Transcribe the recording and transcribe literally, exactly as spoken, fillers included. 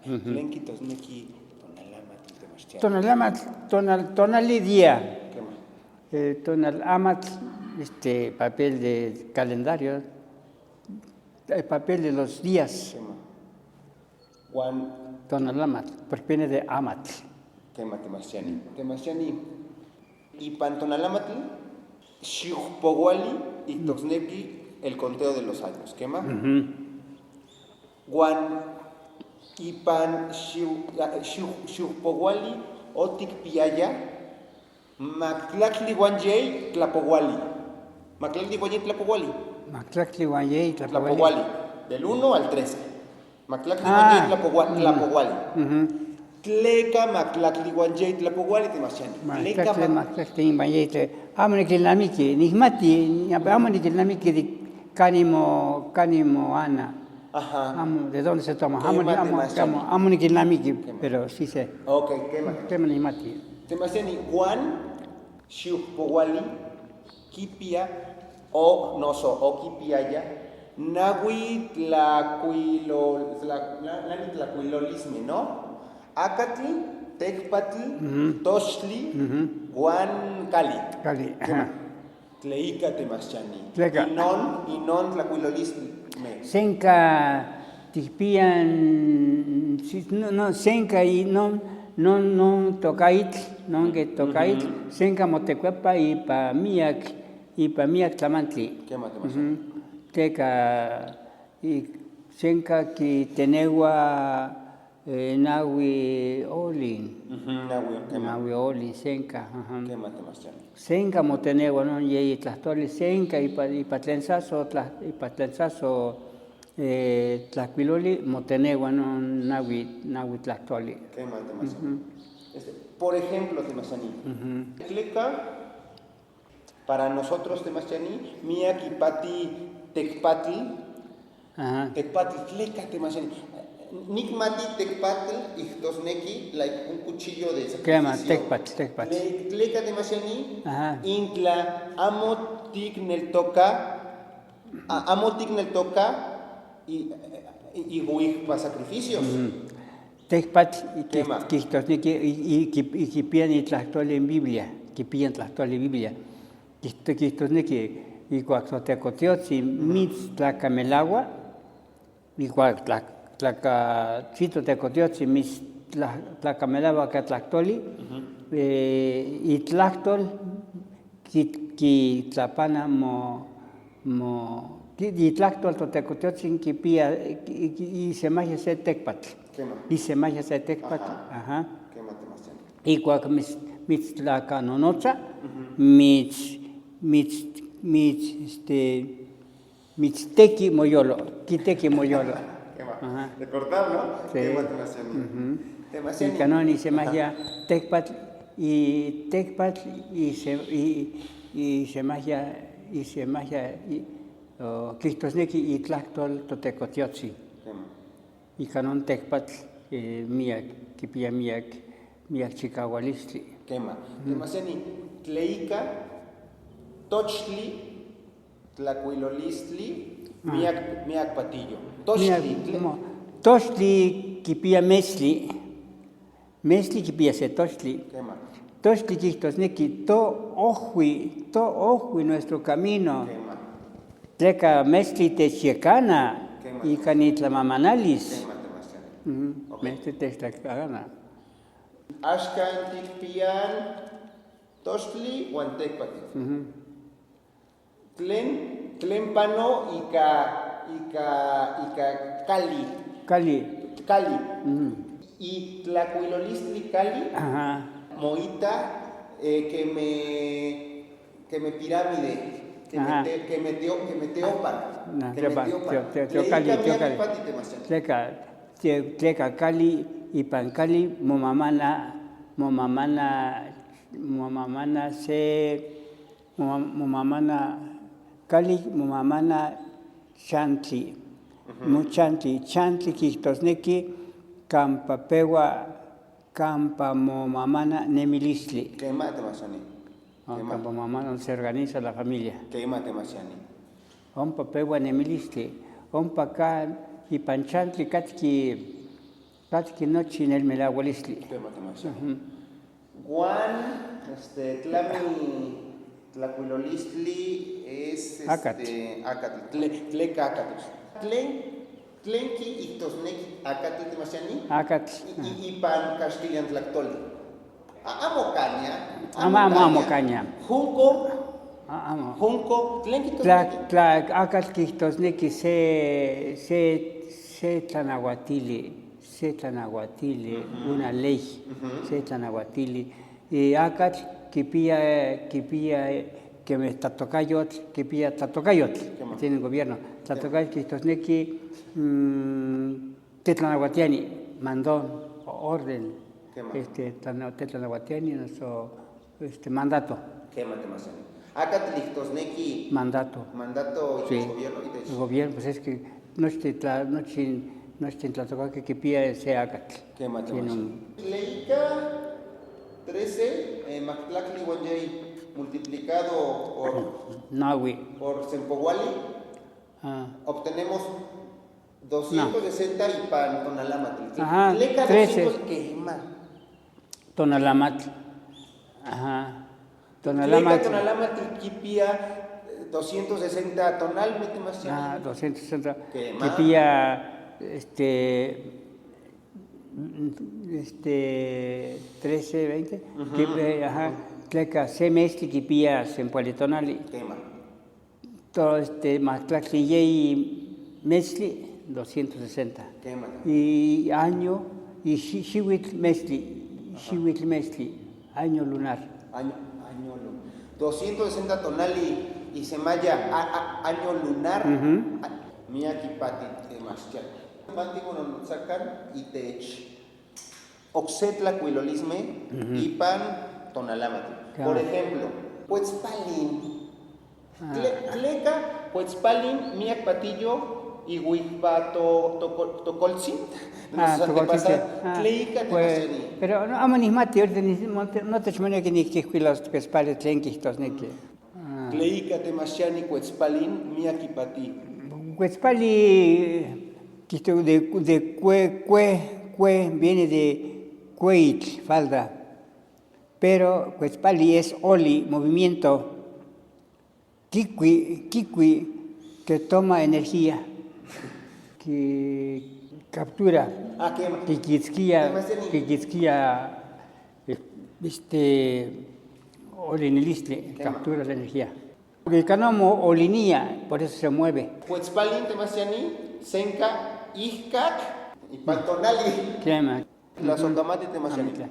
Ujú. Tlen kijtosneki tonalamatl, Temachtiani. Tonalamatl, tonal-, tonali día. Kema. Eh, tonalamatl, este, papel de calendario, el papel de los días. Kema. Uan tonalamatl, porque viene de amatl. Kema, Temachtiani. Temachtiani, ipan tonalamatl, xiujpouali kijtosneki el conteo de los años, kema? Ujú. Uan ipan xiu-, xiu-, xiujpouali otikpiaya maktlaktli uan yei tlapouali. Maktlaktli uan yei tlapouali. Maktlaktli uan yei tlapouali. Tlapouali, del uno al trece. Maktlaktli uan yei tlapoua-, mm, tlapouali. Ujú. Tleka maktlaktli uan yei tlapouali, Temachtiani? Tleka maktlaktli, ma- maktlaktli uan yei tle-, amo nikilnamiki, nikmati, amo nikilnamiki de kanin mo-, kanin moana. Ajá. Amo, ¿de dónde se toma? Amo, kema, amo, Temachtiani, amo, amo nikilnamiki, kema, pero sí sé. Ok, kema. Kema nikmati. Temachtiani, uan xiujpouali kipia o noso okipiaya naui tlakuilo-, tla-, na-, nani tlakuilolismej, ¿no? Akatl, tekpatl, ujú, tóxtli, ujú, uan kali. Kali, ajá. Kema. Tleika, Temachtiani? Tleka. Inon, inon tlakuilolismej. Senka tikpiaj, si-, no, no, senka i-, non, non, non tokaitl, non ke tokaitl, ujú, senka motekuepa ipa miak, ipa miak tlamantli. Kema, Temachtiani? Ujú. Tleka i-, senka kiteneua, eh, naui olin. Ujú, naui, kema. Naui olin, senka, ajá. Kema, Temachtiani? Senka moteneua non yeyi tlajtoli, senka ipa, ipa tlen saso tla-, ipa tlen saso, eh, tlajkuiloli moteneua non naui, naui tlajtoli. Kema, Temachtiani? Ujú. Este, por ejemplo, Temachtiani, ujú, tleka para nosotros, Temachtiani, miak ipati tekpatl, ajá, tekpatl, tleka, Temachtiani? Nikmati tekpatl kijtosneki, like, un cuchillo de sacrificio. Kema, tekpatl, tekpatl. Tle-, tleka, Temachtiani? Ajá. Intla amo tikneltoka, a-, amo tikneltoka i-, i-, i-, ijpa sacrificios. Ujú. Tekpatl, i-, ki-, kema, kijtosneki, i-, i-, ki-, i-, kipia itlajtol in Biblia, kipia itlajtol in Biblia. Kijto-, kijtosneki, ijkuak toTekotiotsin, ujú, mitstlakamelaua, ijkuak tlak-, tlaka-, si toTekotiotsin mitstla-, tlakamelaua ika tlajtoli, ujú, eh, itlajtol ki-, kitlapana mo-, mo-, ki-, itlajtol toTekotiotsin kipia, ki-, ki-, isemajia se tekpatl. Kema. Isemajia se tekpatl. Ajá. Ajá. Kema, Temachtiani? Ijkuak mits-, mitstlakanonotsa, ujú, mits-, mits-, mits-, este, mitsteki moyolo, kiteki moyolo. Kema. Ajá. Recordar, ¿no? Sí. Kema, Temachtiani? Ujú. Temachtiani? Ika non isemajia, ajá, tekpatl, i-, tekpatl, ise-, i-, i-, isemajia, isemajia, i-, o, kijtosneki itlajtol toTekotiotsin. Kema. Ika non tekpatl, eh, miak, kipia miak, miak chikaualistli. Kema. Ujú. Temachtiani, tleika tóxtli tlakuilolistli, ah, miak, miak patillo. Tóxtli, miak, tle- mo-, tóxtli kipia mestli. Mestli kipia se tóxtli. Kema. Tóxtli kijtosneki to ojui, to ojui nuestro camino. Kema. Tleka mestli techyekana, kema, ika nitlamamanalis. Kema, Temachtiani. Ujú. Ok. Mestli techyekana. Axkan tikpiaj tóxtli uan tekpatl. Ujú. Tlen, tlen pano ika, ika, ika kali. Kali. Kali. Ujú. Itlakuilolistli kali, ajá, moita, eh, keme, keme pirámide, keme, ajá, te-, keme teo-, keme teopan. Na, keme teopan, teopan. Teo-, teo-, teokali, tleika teokali. Miak ipati, Temachtiani? Tleka, te-, tleka kali, ipan kali momamana, momamana, momamana se Mo-, momamana kali, momamana chantli. Ujú. Mochantli, chantli kijtosneki Kampa peua, kampa momamana nemilistli. Kema, Temasiani. Ah, kema. Kampa momamana, donde se organiza la familia. Kema, Temasiani. Ompa peua nemilistli. Ompa ka ipan chantli katki, katki nochi nel melaualistli. Kema, Temasiani. Ujú. Uan, este, tlami tlakuilolistli es, este, akatl. Akatl. Tle-, tleka akatl. Tlen, tlen kijtosneki akatl, Temasiani? Akatl. I-, i-, ipan castellano tlaktoli. A-, amo kania. Amo, amo, amo kania. Junco. A-, amo. Junco. Tlen kijtosneki? Tla, tla akatl kijtosneki se, se, se tlanauatili. Se tlanauatili, ujú, una ley, ujú, se tlanauatili. Y akatl kipia, kipia, keme tlatokayotl, kipia tlatokayotl. Kema. Tiene gobierno. Kema. Tlatokayotl kijtosneki, mm, tetlanauatiani, mandón, o orden. Kema. Este, tlana-, tetlanauatiani, noso este, mandato. Kema, Temasiani. Akatl kijtosneki mandato. Mandato. Sí. Itech gobierno, itech. El gobierno, pues es que nochtin tla-, nochtin, nochtin tlatokakej kipia se akatl. Kema, Temasiani. Tleika trece, eh, majtlaktli uan yei multiplicado por, naui, por senpouali, ah, obtenemos doscientos sesenta ipan tonalamatl. Ajá, tleka trece. Doscientos, kema. Tonalamatl. Ajá. Tonalamatl. Tleka tonalamatl kipia, eh, doscientos sesenta tonal, mete más. Ah, doscientos sesenta. Kema. Kipia, este, este, trece, veinte. Ujú. Kipia, ajá. Tleka se mestli kipia senpoali tonali. Kema. To-, este, majtlaktli yei mestli, doscientos sesenta. Kema. Y año, y xi-, xiuitl mestli, ajá, xiuitl mestli, año lunar. Año, año lunar. Doscientos sesenta tonali, y se maya a-, a-, año lunar. Ujú. A-, miak ipati, eh, maschak. Panti, bueno, sacan y te ech. Okse tlakuilolismej, ujú, ipan tonalamatl. Claro. Por ejemplo, Kuetzpalin. Ah. Tle-, tleka Kuetzpalin miak patillo iuikpa to-, toko-, tokoltzin. Ah, tokoltzin. Tokotipasa, ah, tleika, pues, Temasiani. Pero no, amo nikmati, ahorita ni-, no te-, notechmoneki nikijkuilos Kuetzpalin tlen kijtosneki. Ah. Tleika, Temasiani, Kuetzpalin miak ipati? Kuetzpali, kijto de, de kue, kue, kue, viene de kueitl, falda. Pero Kuetzpali es oli, movimiento. Kikui, kikui, que toma energía. Que captura. Ah, kema. Kikitskia, kema, Temasiani. Kikitskia, eh, este, olinilistli, kema, captura la energía. Porque kanomo olinia, por eso se mueve. Kuetzpalin, Temasiani, senka ijkak ipan tonali. Kema. Tlasojkamati, Temasiani. Amitlaj.